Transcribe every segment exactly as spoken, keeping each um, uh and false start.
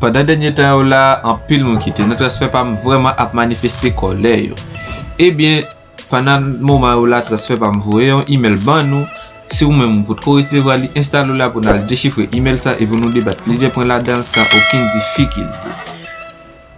Pandan dènye tan yo la, anpil moun ki te nan Transfèpam vrèman ap manifeste kòlè yo. Ebyen, pandan moman yo la, Transfèpam voye yon imèl ban nou. Si ou menm ou potko resevwa li, enstale w la pou n al dechifre imèl sa e pou nou debat plizyè pwen ladan l san okenn difikilte.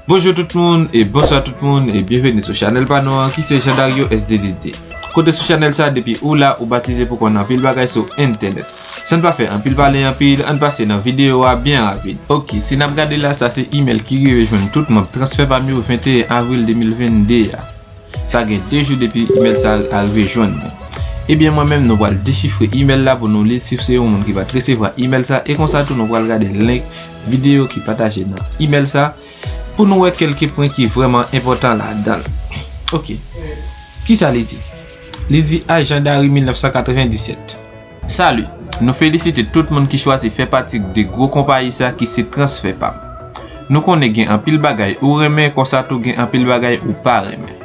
Bonjou tout moun e bonswa tout moun e byenveni sou chanèl pa nou an ki se Jean Dario S D D D. Kote sou chanèl sa depi ou la ou batize pou konn anpil bagay sou entènèt. San n pa fè anpil pale anpil, ann pase nan videyo a byen rapid. Ok, si n ap gade la, sa se imèl ki rive jwenn tout manm Transfèpam yo venteyen avril de mil vennde a. Sa gen de jou depi imèl sa a rive jwenn mwen. Ebyen mwen menm nou pral dechifre imèl la pou nou li si w se yon moun ki pa t resevwa imèl sa e konsa tou nou pral gade link videyo ki pataje nan imèl sa pou nou wè kèlke pwen ki vrèman enpòtan ladan l. Ok. Kisa li di? Li di a Jean Dary mil nèf san katrevenndisèt. Salut! Nou felisite tout moun ki chwazi fè pati de gwo konpayi sa ki se Transfèpam. Nou konnen gen anpil bagay ou renmen konsa tou gen anpil bagay ou pa renmen.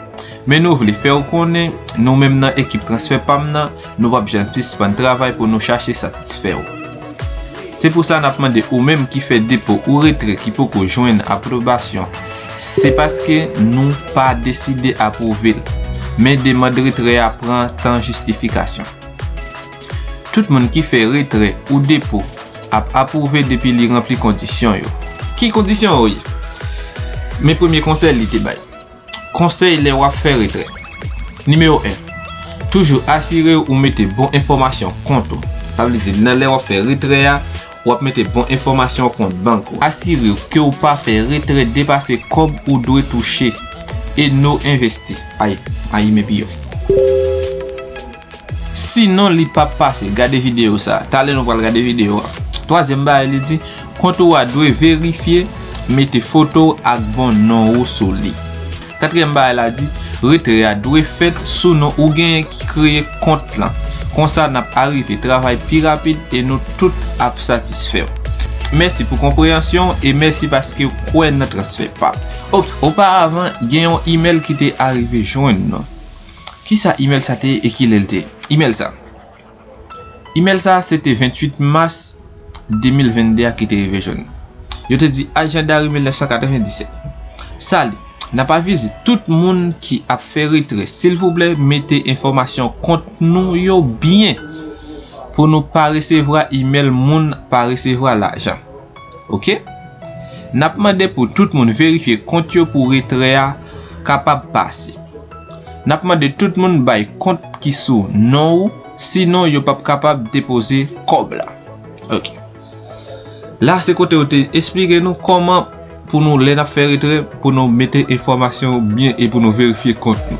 Men nou vle fè w konnen, nou menm nan ekip Transfèpam nan, nou p ap janm sispann travay pou nou chache satisfè w. Se pou sa n ap mande ou menm ki fè depo ou retrè ki poko jwenn apwobasyon. Se paske nou pa deside apwouve l. Men demann retrè a pran tan jistifikasyon. Tout moun ki fè retrè ou depo ap apwouve depi li ranpli kondisyon yo. Ki kondisyon yo ye? Men premye konsèy li te bay. Konsèy lè w ap fè retrè. Nimewo en. Toujou asire w ou mete bon enfòmasyon kont ou. Sa vle di nan lè w ap fè retrè a, w ap mete bon enfòmasyon kont bank ou. Asire w ke w pa fè retrè depase kòb ou dwe touche. E no envesti. Ay, ay, men pi yo. Sinon li p ap pase. Gade videyo sa. Talè nou pral gade videyo a. Twazyèm bagay li di, kont ou a dwe verifye, mete foto w ak bon non ou sou li. Katriyèm bagay la di, retrè a dwe fèt sou non ou genyen ki kreye kont lan. Konsa n ap arive travay pi rapid e nou tout ap satisfè w. Mèsi pou konpreyansyon w e mèsi paske w kwè nan Transfèpam. Ok, oparavan gen yon imèl ki te arive jwenn nou. Kisa imèl sa te ye e kilè l te ye? Imèl sa. Imèl sa se te venntuit mas de mil vennde a ki te rive jwenn. Yo te di a Jean Dary mil nèf san katrevenndisèt. Salut, n ap avize tout moun ki ap fè retrè, silvouplè mete enfòmasyon kont nou yo byen pou nou pa resevwa imèl moun pa resevwa lajan. Ok? N ap mande pou tout moun verifye kont yo pou retrè a kapab pase. N ap mande tout moun bay kont ki sou non ou, sinon yo p ap kapab depoze kòb la. Ok. La se kote yo te esplike nou kòman pou nou lè n ap fè retrè, pou nou mete enfòmasyon byen e pou nou verifye kont nou.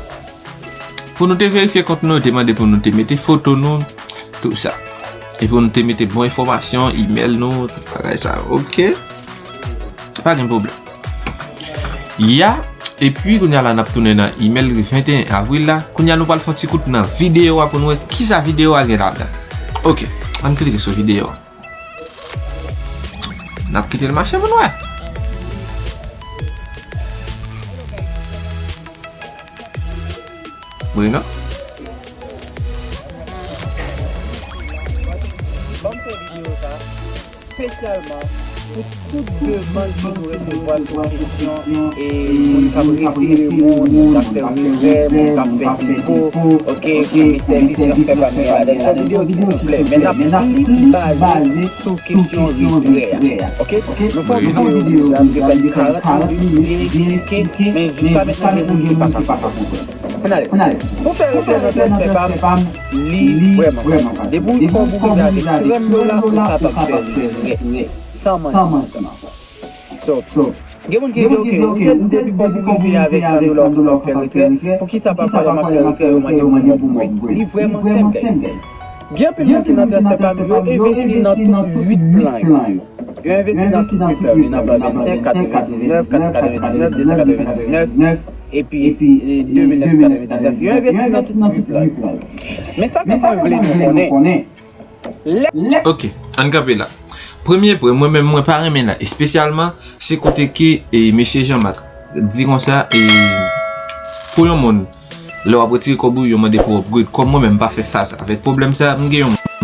Pou nou te verifye kont nou, yo te mande pou nou te mete foto nou, tout sa. E pou nou te mete bon enfòmasyon, imèl nou, tout bagay sa yo, ok? Pa gen pwoblèm. Ya, epi kounye a la n ap tounen nan imèl venteyen avril la. Kounye a nou pral fè yon ti kout nan videyo a pou nou wè kisa videyo a gen ladan. Ok, ann klike sou videyo a. N ap kite l mache pou n wè. Wi non. Ban m fè videyo sa espesyalman pou tout demann ke nou resevwa sou kesyon e moun k ap retire moun, k ap fè retrè, moun k ap fè depo, ok, pou fè sèvis Transfèpam gen ladan. Fè videyo silvouplè, men n ap plis baze sou kesyon retrè a. Ok? Nou fè yon videyo deja, nou te fè l karant minit, byen eksplike, men jiska mentnan gen moun ki pa ka konprann. Ann ale. Pou fè retrè nan Transfèpam, li vrèman fasil. Depi w kòb ou rive avèk trant dola, ou kapab fè retrè san manti. So, gen moun ki di, ok, ou te di depi kòb ou rive avèk trant dola, ou kapab fè retrè, poukisa pafwa lè m ap fè retrè, yo mande pou mwen pou mwen? Li vrèman senp, guys. Gen anpil moun ki nan Transfèpam, yo envesti nan tout uit plan yo. Yo envesti nan tout uit plan yo. Yo nan plan vennsenk, katrevendiznèf, kat san katrevendiznèf, de san katrevendiznèf, epi, e, de mil nèf san katrevendiznèf. Yo envesti nan tout uit plan yo. Men sa ke mwen vle nou konnen, lè... Ok, ann kanpe la. Premye pwen, mwen menm, mwen pa renmen la espesyalman, se kote ke, e, mesye Jean Marc di konsa, e, pou yon moun, lè w ap retire kòb ou, yo mande pou w upgrade. Kòm mwen menm, m pa fè fas avèk pwoblèm sa, m gen yon moun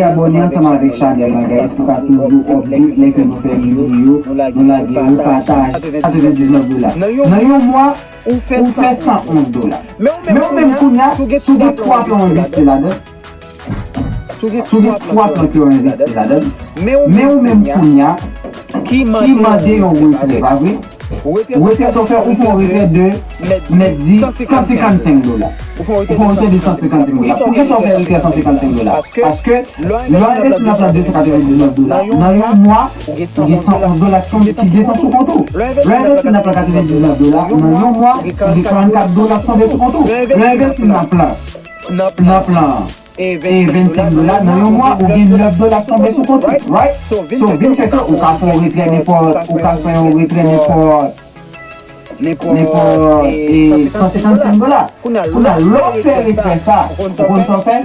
abòne ansanm avèk chanèl la, guys, pou ka toujou update lè ke nou fè videyo, nou lage yo, pataje. Katrevendiznèf dola. Nan yon mwa, ou fè san onz dola. Men ou menm kounye a, si w gen twa plan w envesti ladan, si w gen twa plan ke w envesti ladan, men ou menm kounye a, ki mande yon retrè, pa vre? Retrè sa w fè, ou fè yon retrè de, mèt di, san senkannsenk dola. Ou fè yon retrè de san senkannsenk dola. Poukisa w fè retrè san senkannsenk dola? Paske lè w envesti nan plan de san katrevendiznèf dola, nan yon mwa, ou gen san onz dola ki tonbe, ki gentan sou kont ou. Lè w envesti nan plan katrevendiznèf dola, nan yon mwa, ou gen karannkat dola ki tonbe sou kont ou. Lè w envesti nan plan, nan plan e vennsenk dola, nan yon mwa, ou gen nèf dola ki tonbe sou kont ou, right? So, vin fè ke ou ka fè yon retrè nenpòt, ou ka fè yon retrè nenpòt, nenpòt e san senkannsenk dola. Kounye a, lè w fè retrè sa, ou konn sa w fè?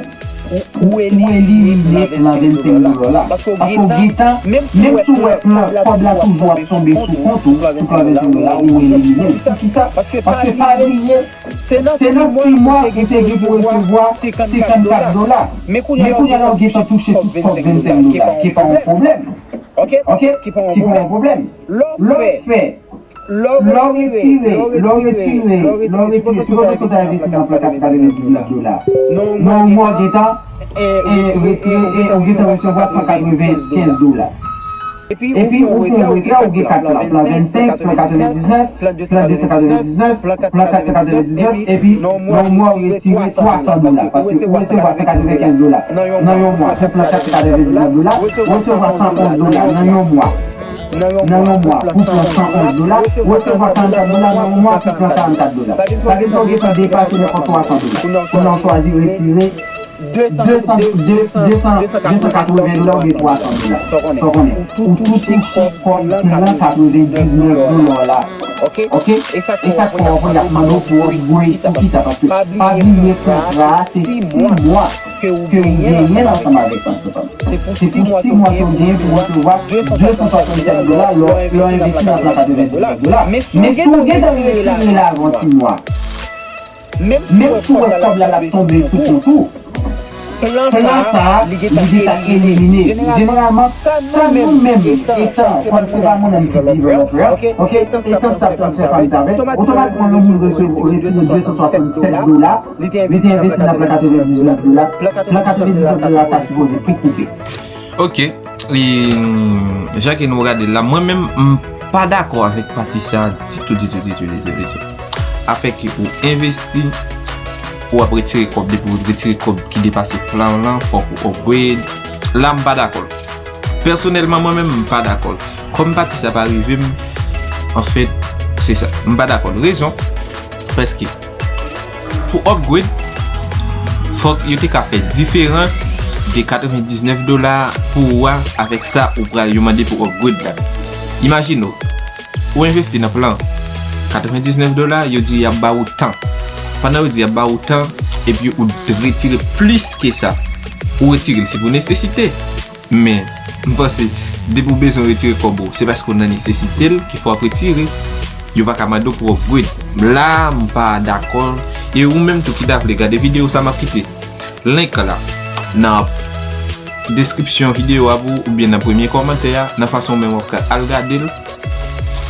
Ou elimine plan vennsenk dola la. Paske w gentan, menm si w wè plan kòb la toujou ap tonbe sou kont ou, sou plan vennsenk dola, ou elimine l. Poukisa? Paske pa bliye, se nan sis mwa ou te gen pou resevwa senkannkat dola. Men kounye a la ou gentan touche tout kòb vennsenk dola, ki pa yon pwoblèm. Ok? Ki pa yon pwoblèm. Lè w fè, lè w retire, lè w retire, lè w retire, si w kontan envesti nan plan katrevendiznèf dola, nan yon mwa ou gentan retire e ou gentan resevwa san katrevenkenz dola. Epi ou fè yon retrè, ou gen kat plan, plan vennsenk, plan katrevendiznèf, plan de san katrevendiznèf, plan kat san katrevendiznèf, epi nan yon mwa ou retire twa san dola, paske ou resevwa san katrevenkenz dola nan yon mwa, pou plan kat san katrevendiznèf dola, ou resevwa san onz dola nan yon mwa. Nan yon mwa, pou plan san onz dola, ou resevwa karannkat dola nan yon mwa, pou plan karannkat dola. Sa vle di ou gentan depase nenpòt twa san dola. Kounye a ou chwazi retire de san, de san, de san katreven dola oubyen twa san dola. Sa w konnen. Ou tou touche kòb plan katrevendiznèf dola la. Oke? E sa k fè w wè y ap mande w pou w upgrade. Poukisa? Paske pa bliye kontra a se sis mwa ke w genyen ansanm avèk Transferfam. Se pou sis mwa ke w genyen pou w resevwa de san swasannsèt dola lè w envesti nan plan katrevendiznèf dola. Men si w gentan retire l avan sis mwa, menm si w wè kòb la l ap tonbe sou kont ou, plan sa a, li gentan elimine. Jeneralman, sa nou menm, etan, kòm se pa mwen menm ki developer a, oke, etan sa Transferfam t avèk, otomatikman yon moun retire de san swasannsèt dola, li te envesti nan plan katrevendiznèf dola, plan katrevendiznèf dola ta sipoze pi koupe. Oke, e, jan ke nou gade l la, mwen menm, m pa dakò avèk pati sa ditou, ditou, ditou, ditou, ditou. Afè ke ou envesti, ou ap retire kòb, depi ou retire kòb ki depase plan w lan, fòk ou upgrade. La, m pa dakò. Pèsonèlman, mwen menm, m pa dakò. Kòm pati sa pa rive m, anfèt, se sa. M pa dakò. Rezon, paske pou upgrade, fòk yo te ka fè diferans de katrevendiznèf dola pou ou a avèk sa ou pral yo mande pou upgrade la. Imajine w, ou envesti nan plan katrevendiznèf dola, yo di y ap ba ou tan. Pandan yo di y ap ba ou tan, epi ou retire plis ke sa, ou retire l, se pou nesesite. Men, m panse, depi w bezwen retire kòb ou, se paske w nan nesesite l ki fè w ap retire. Yo pa ka mande w pou upgrade. La, m pa dakò. E ou menm tou ki ta vle gade videyo sa, m ap kite link la nan deskripsyon videyo a pou ou, oubyen nan premye kòmantè a, nan fason ou menm w ap ka al gade l,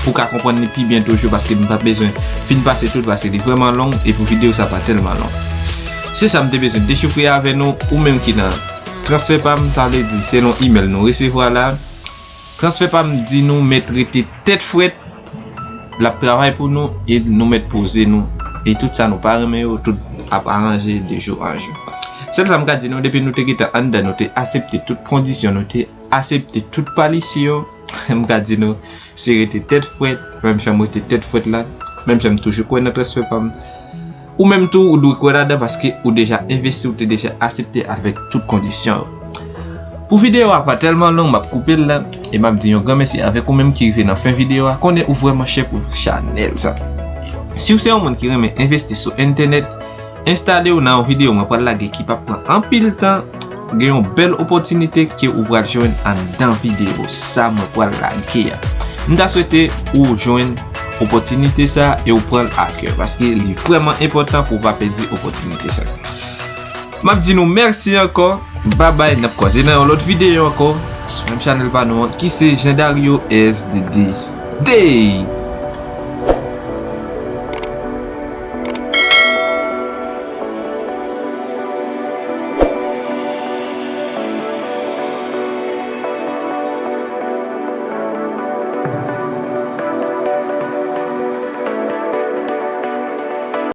pou w ka konprann li pi byen toujou, paske m pa bezwen fin pase tout, paske li vrèman long, e pou videyo sa pa tèlman long. Se sa m te bezwen dechifre avè nou, ou menm ki nan Transferfam, sa vle di, selon email nou resevwa la, Transferfam di nou mèt rete tèt frèt, l ap travay pou nou, e nou mèt poze nou, e tout sa nou pa renmen yo, tout ap aranje de jou an jou. Sèl sa m ka di nou, depi nou te gentan anndan, nou te aksepte tout kondisyon, nou te aksepte tout palisi yo, m ka di nou, se rete tèt frèt, menm jan m rete tèt frèt la, menm jan m toujou kwè nan Transferfam. Ou menm tou, ou dwe kwè ladan paske ou deja envesti, ou te deja aksepte avèk tout kondisyon yo. Pou videyo a pa tèlman long, m ap koupe l la, e m ap di yon gran mèsi avèk ou menm ki rive nan fen videyo a, konnen ou vrèman chè pou chanèl sa. Si w se yon moun ki renmen envesti sou entènèt, enstale w nan yon videyo mwen pral lage ki p ap pran anpil tan, gen yon bèl opòtinite ke ou pral jwenn anndan videyo sa mwen pral lage a. M ta swete ou jwenn opòtinite sa e ou pran l a kè, paske li vrèman enpòtan pou w pa pèdi opòtinite sa. M ap di nou mèsi ankò, babay, n ap kwaze nan yon lòt videyo ankò, sou menm chanèl pa nou an, ki se Jean Dario S D D. Day!